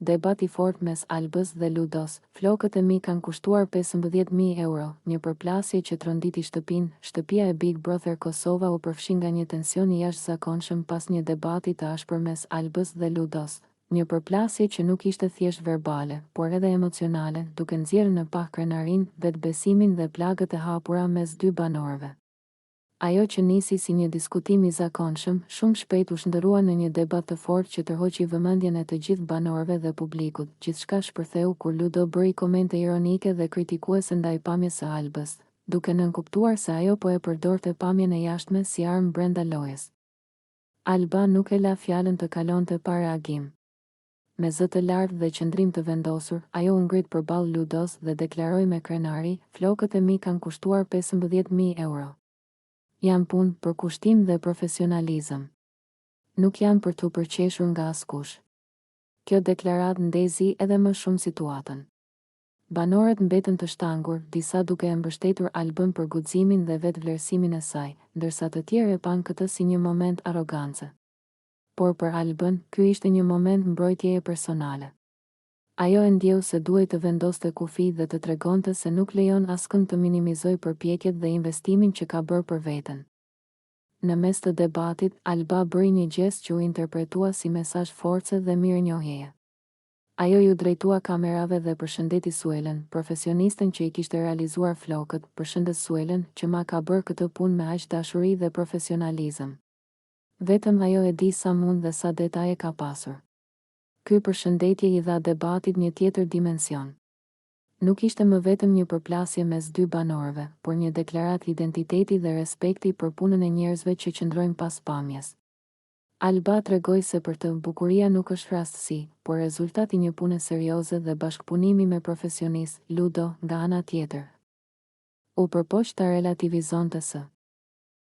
Debat i fortë mes Albës dhe Ludos, Flokët e mi kanë kushtuar 15,000 euro, një përplasje që tronditi shtëpinë, Shtëpia e Big Brother Kosova u përfshi nga një tension i jashtëzakonshëm pas një debati të ashpër mes Albës dhe Ludos. Një përplasje që nuk ishte thjesht verbale, por edhe emocionale, duke nxjerrë në pah krenarinë, vetëbesimin dhe plagët e hapura mes dy banorëve. Ajo që nisi si një diskutim i zakonshëm, shumë shpejt u shndërrua në një debat të fortë që tërhoqi vëmendjen e të gjithë banorëve dhe publikut. Gjithçka shpërtheu kur Ludo bëri komente ironike dhe kritikuese ndaj pamjes së Albës, duke nënkuptuar se ajo po e përdorte pamjen e jashtme si armë brenda lojës. Alba nuk e la fjalën të kalonte pa reagim. Me zë të lartë dhe qëndrim të vendosur, ajo u ngrit përballë Ludos dhe deklaroi me krenari, Flokët e mi kanë kushtuar 15,000 euro. Janë punë, përkushtim dhe profesionalizëm. Nuk janë për t'u përqeshur nga askush. Kjo deklaratë ndezi edhe më shumë situatën. Banorët mbetën të shtangur, disa duke e mbështetur Albën për guximin dhe vetëvlerësimin e saj, ndërsa të tjerë e panë këtë si një moment arrogance. Por për Albën, ky ishte një moment mbrojtjeje personale. Ajo e ndjeu se duhej të vendoste kufij dhe të tregonte se nuk lejon askënd të minimizojë përpjekjet dhe investimin që ka bërë për veten. Në mes të debatit, Alba bëri një gjest që u interpretua si mesazh force dhe mirënjohjeje. Ajo iu drejtua kamerave dhe përshëndeti Suelën, profesionisten që i kishte realizuar flokët, Përshëndes Suelën, që ma ka bërë këtë punë me aq dashuri dhe profesionalizëm. Vetëm ajo e di sa mund dhe sa detaje ka pasur. Ky përshëndetje i dha debatit një tjetër dimension. Nuk ishte më vetëm një përplasje mes dy banorëve, por një deklaratë identiteti dhe respekti për punën e njerëzve që qëndrojnë pas pamjes. Alba tregoi se për të, bukuria nuk është rastësi, por rezultat i një pune serioze dhe bashkëpunimi me profesionistë. Ludo, nga ana tjetër, u përpoq ta relativizonte së.